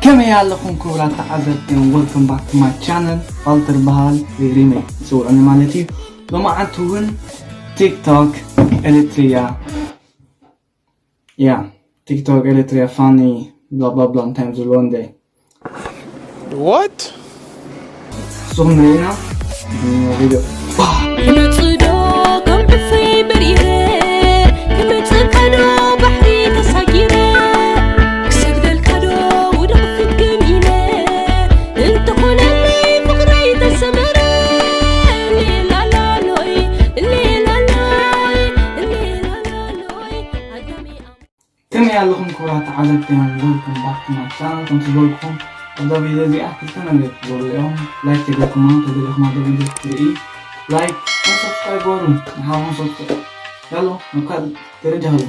ከመይ ኣለኹም ክቡራት ተዓዘብቲ? Welcome back to my channel። ፋልተር በሃል ወይ ሪመይ ዝፅውዑኒ ማለት እዩ። ሎማዓንቲ እውን ቲክቶክ ኤሪትሪያ፣ ያ፣ ቲክቶክ ኤሪትሪያ ፋኒ ብላ ብላ ብላ እንታይ እዮም ዝብልዎ እንደ What? ንስኹም ንሪኢና ቪድዮ ክመጽእ ዶ ከም ዕፍሪ በሪረ ክመጽእ ከዶ ባሕሪ ተሳጊረ ክሰግደልካ ዶ ውድቕ ፍግም ኢለ እንተኾነለይ ፍቕረይ ተሰመረ ሌላላሎይ ሌላላይ ሌላላሎይ ኣዳሚ ከመይ ኣለኹም ክቡራት ተዓዘብቲ? Welcome back to my channel። ከምቲ ዝበልኩኹም ኣብዛ ቪድዮ እዚኣ ክልተ ነገር ክገብሩ እዮም። ላይክ ተገርኩማ ተደሊኹም ኣብዛ ቪድዮ ክትርኢ ላይክ ሰብስክራይብ ገበሩ። ንሓኹም ሰብስክራይብ ያሎ መካል ደረጃ ሃሉ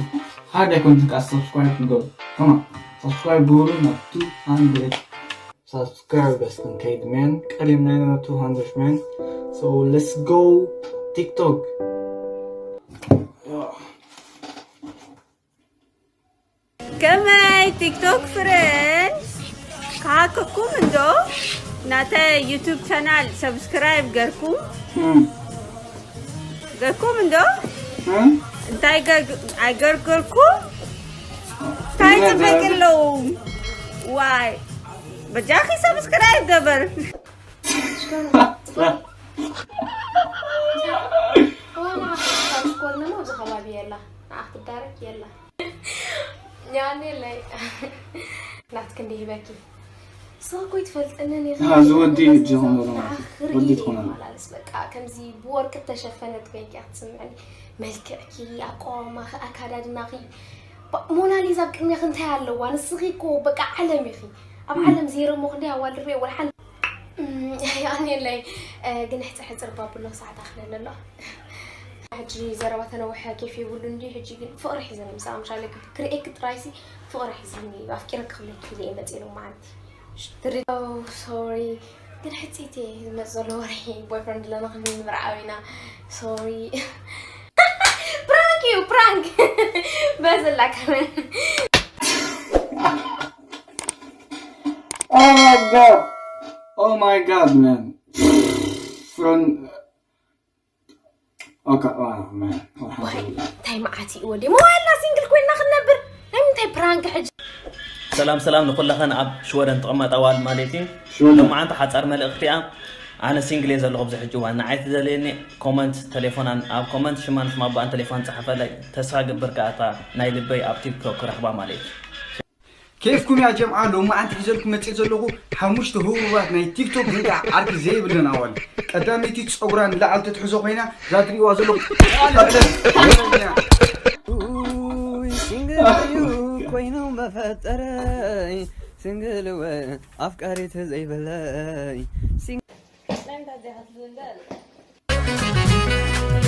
ሃርድ ኣይኮንትን ከዓ ሰብስክራይብ ክገብሩ ከማ ሰብስክራይብ ገበሩ ናብ two hundred subscribers ክንከይድ man ቀሪብና ኢና ናብ two hundred man። So let's go TikTok. ከመይ ቲክቶክ ፍሬንድስ ክሃከኩም እንዶ ናተ ዩቱብ ቻናል ሰብስክራይብ ገርኩም ገርኩም እንዶ እንታይ ኣይገርኩም እንታይ ፅበቂ ኣለዉ ዋይ በጃኺ ሰብስክራይብ ገበር ኮርነማ ኣብዚ ከባቢ የላ ንዓ ክትዳረግ የላ ያኔለይ ናትክ እንዲህ በኪ ሰው እኮ ይትፈልጥንን እዚ ወዲ እጅ ኾኖ ማለት ወዲ ትኾነ ማላለስ በቃ ከምዚ ብወርቂ ተሸፈነት ኮይንኪ ክትስምዕኒ መልክዕኪ ኣቋዋማኺ ኣካዳድናኺ ሞናሊዛ ኣብ ቅድሚያኺ እንታይ ኣለዋ ንስኺ እኮ በቃ ዓለም ኢኺ ኣብ ዓለም ዜሮ ሞ ክንደይ ኣዋልድ ሪኦ ወላ ሓንቲ ያኔለይ ግን ሕፅር ሕፅር ባብሎ ሰዓት ኣኽለኒ ኣሎ ሕጂ ዘረባ ተነውሐ ኬፍ የብሉ እንዲ ሕጂ ግን ፍቕሪ ሒዘኒ ምሳኣ ምሻለ ክርእየኪ ጥራይሲ ፍቕሪ ሒዝኒ ኣፍቂረ ክኽብለኪ ኢለ እየ መፅእ ሎም መዓንቲ ትሪ ሶሪ ግን ሕፅይቲ ዝመፅ ዘሎ ወርሒ ቦይፍረንድ ኣለና ክንብል ንምርዓው ኢና ሶሪ ፕራንክ እዩ ፕራንክ በዘላ ካሜራ Oh my god. Oh my god, man. From okay, oh man. እንታይ መዓት እዩ ወዲ ሞባይልና ሲንግል ኮይንና ክንነብር ናይ ምንታይ ፕራንክ ሕጂ ሰላም ሰላም ንኩላኸን ኣብ ሽወደን ትቕመጣ ዋል ማለት እዩ። ሎማዓንቲ ሓፃር መልእኽቲ እያ። ኣነ ሲንግል እየ ዘለኹ ኣብዚ ሕጂ እዋን ንዓይ ትደልየኒ ኮመንት ተሌፎናን ኣብ ኮመንት ሽማን ሽማባኣን ተሌፎን ፀሓፈለይ ተስፋ ገብር ከኣታ ናይ ልበይ ኣብ ቲክቶክ ክረኽባ ማለት እዩ። ኬፍኩም ያ ጀምዓ ሎማዓንቲ ሒዘልኩም መፅእ ዘለኹ ሓሙሽተ ህቡባት ናይ ቲክቶክ ግን ከዓ ዓርኪ ዘይብለን ኣዋል ቀዳመይቲ ፀጉራ ንላዕል ተትሕዞ ኮይና እዛ ትሪእዋ ዘለኹ ሲንግል እዩ ኮይኑ መፈጠረይ ሲንግል ወ ኣፍቃሪት ዘይብለይ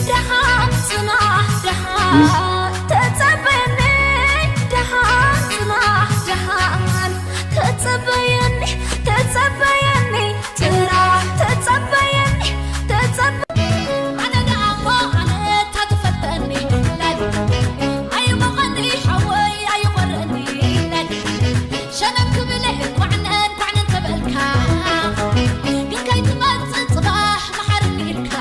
ደሓን ጽናሕ ደሓን ተጸበየኒ ደሓን ጽናሕ ደሓን ተጸበየኒ ተጸበየኒ ጥራሕ ተጸበየኒ ተጸበ ኣነ ደኣ እሞ ኣነ እታ ትፈልጠኒ ኣይሞቐኒ ሓወይ ኣይቖረኒ ሸነን ክብል እንኳዕነ እንኳዕነ እንተበልካ ግን ከይትመጽእ ጽባሕ መሓርኒ ኢልካ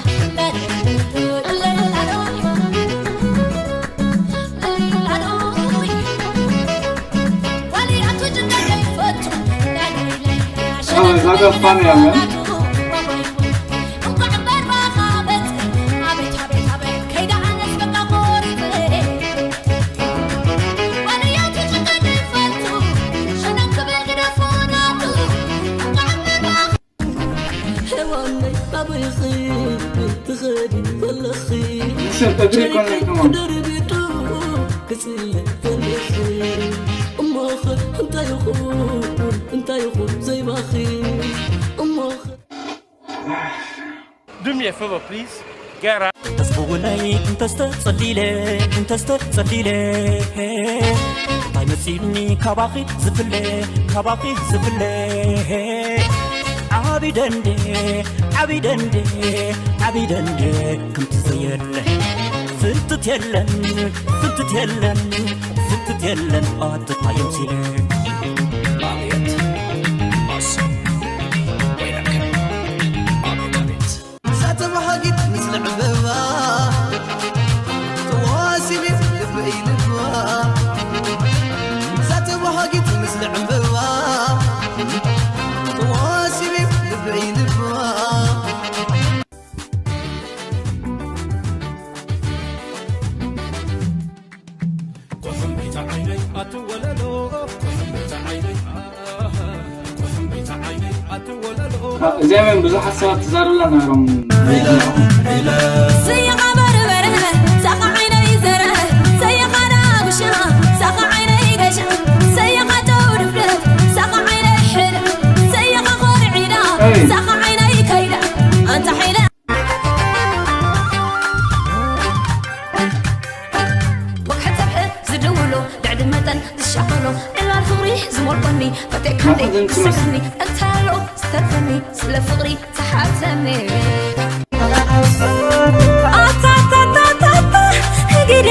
ሰብ እግሪ ይኮነ ከማን እሞኸ እንታይ ይኹን እንታይ ይኹን ዘይባኺ እሞኸ Do me a favor, please. Get out. ተስፍውነይ እንተስተጸሊለ እንተስተጸሊለ እንታይ መጺኒ ካባኺ ዝፍለ ካባኺ ዝፍለ ዓቢ ደንዴ ዓቢ ደንዴ ዓቢ ደንዴ ከምቲ ዘየለ ፍንትት የለን ፍንትት የለን ክትት የለን ኣትታየም ሲለ ኣቤት ኣስ ወይነከ ኣቤት ኣቤት እዛ ተባሃጊት ምስለ ዕምበባ ተዋሲቢ ልበይ ልባ እዛ ተባሃጊት ምስለ ዕምበባ ተዋሲቢ ልበይ ልባ ቁሕምቢታ ዓይነይ ኣትወለሎ ቁሕምቢታ ዓይነይ ኣሃ፣ ቁሕምቢታ ዓይነይ ኣትወለሎ እዚኣም እዮም ብዙሓት ሰባት ትዛርብላ ነይሮም። ሰይኻ በርበረ ሳኻ ዓይነይ ዘረ ሰይኻ ዳጉሻ ሳኻ ዓይነይ ገሻ ሰይኻ ጨው ድፍረት ሳኻ ዓይነይ ሕር ሰይኻ ኮርዒዳ ሳኻ ዓይነይ ከይዳ ኣንታ ሒለ ወግሐ ጸብሐ ዝድውሎ ድዕድ መጠን ዝሻቐሎ ዕላል ፍቕሪ ዝሞልቆኒ ፈቴካለይ ዝሰኒ እንታሎ ዝተርፈኒ ስለ ፍቕሪ ተሓተኒ ኣታታታታታ ህግደ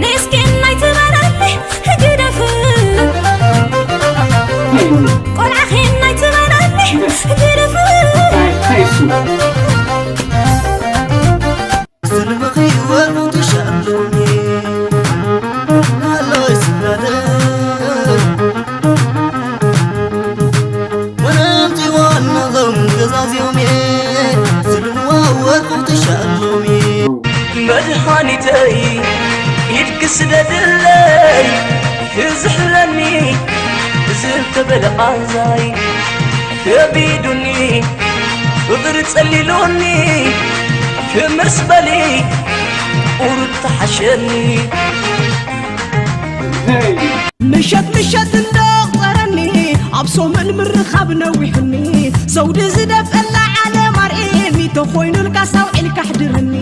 ነስኪን ናይ ትበረኒ ህግደፍ ቆልዓኺን ናይ ትበረኒ ህግደፍ ስልምኺ ወርቁ ትሻሎኒ ኣሎይ ስጋደ ወነንቲ ዋናዞም ገዛዚዮሜ ስልምዋ ወርቁ ትሻሎሚ መድሃኒተይ ኢድኪ ስደድለይ ክዝሕለኒ ብዝተበለ ቃንዛይ ከቢዱኒ ፍቕሪ ጸሊሉኒ ክምስ በሊ ቁሩብ ተሓሸኒ ምሸት ምሸት እንዳቑጸረኒ ኣብ ሶመል ምርኻብ ነዊሕኒ ዘውዲ ዝደፍእላ ዓለም ኣርእየኒ ተኾይኑልካ ሳውዒልካ ኣሕድረኒ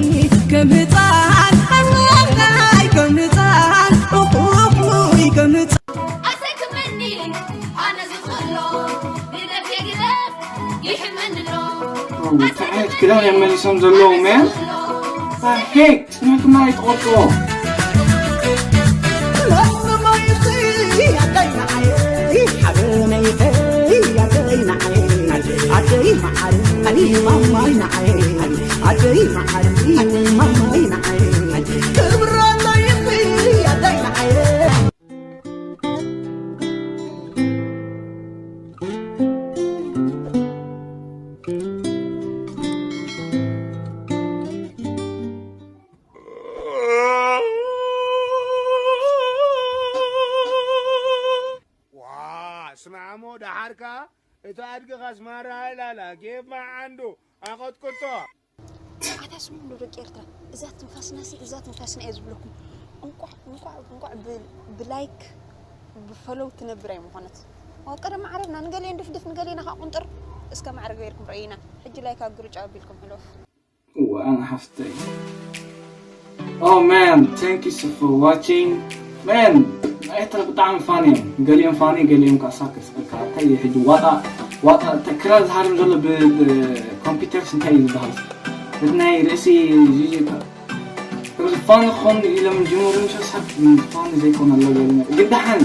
ከም ህፃን ኣይ ከም ህፃን ኡይ ከም ህፃን ኣሰክመኒ ኣነ ዝኽእሎ ግደፍ የግደፍ ይሕመኒ ኣሎ እንታይ ዓይነት ክዳን እዮም መሊሶም ዘለዉ man? I hate ምክንያቱም ኣይትቆጥቦ ስማዕሞ ደሓርካ እቲ ኣድግኻስ ማራ ሃይላላ ጌብ ማዓንዶ ኣቐጥቅጦ ኣታ ስምዑ ዶ ደቂ ኤርትራ እዛ ትንፋስናሲ እዛ ትንፋስና እየ ዝብለኩም እንቋዕ እንቋዕ እንቋዕ ብላይክ ብፈሎው ትነብር ኣይምኾነት ቀደም ዓረብና ንገሊአን ድፍድፍ ንገሊና ከዓ ቁንጥር እስከ ማዕረ ገይርኩም ረእይና ሕጂ ላይክ ኣግርጫ ኣቢልኩም ሕለፍ እወ ኣነ ሓፍተይ Oh man, thank you so for watching. Man, ኤርትራ ብጣዕሚ ፋኒ እዮም። ገሊኦም ፋኒ፣ ገሊኦም ከዓ ሳክት። በቃ እንታይ እዩ ሕጂ ዋጣ ዋጣ ተክራ ዝሃርም ዘሎ ብኮምፒውተርስ እንታይ እዩ ዝበሃል? እቲ ናይ ርእሲ ፋኒ ክኾኑ ኢሎም ጅምሩ ምሸ ሳክት ፋኒ ዘይኮነ ኣሎ ገሊኦም ግን ደሓን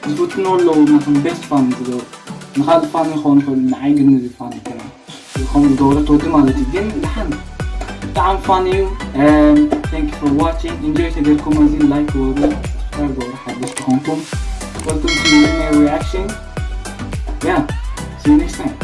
ዝፍትኖ ኣለዉ ናቶም ቤስት ፋን ትገብሩ ንኻልእ ፋን ይኸውን ይኽእል ንዓይ ግን እዚ ፋን ይከና ይኸውን ዝገብረት ወዲ ማለት እዩ ግን ደሓን ብጣዕሚ ፋን እዩ thank you for watching enjoy ተገርኩም እዚ like ወሩ subscribe ወሩ ሓድሽ ከኾንኩም welcome to my reaction yeah see you next time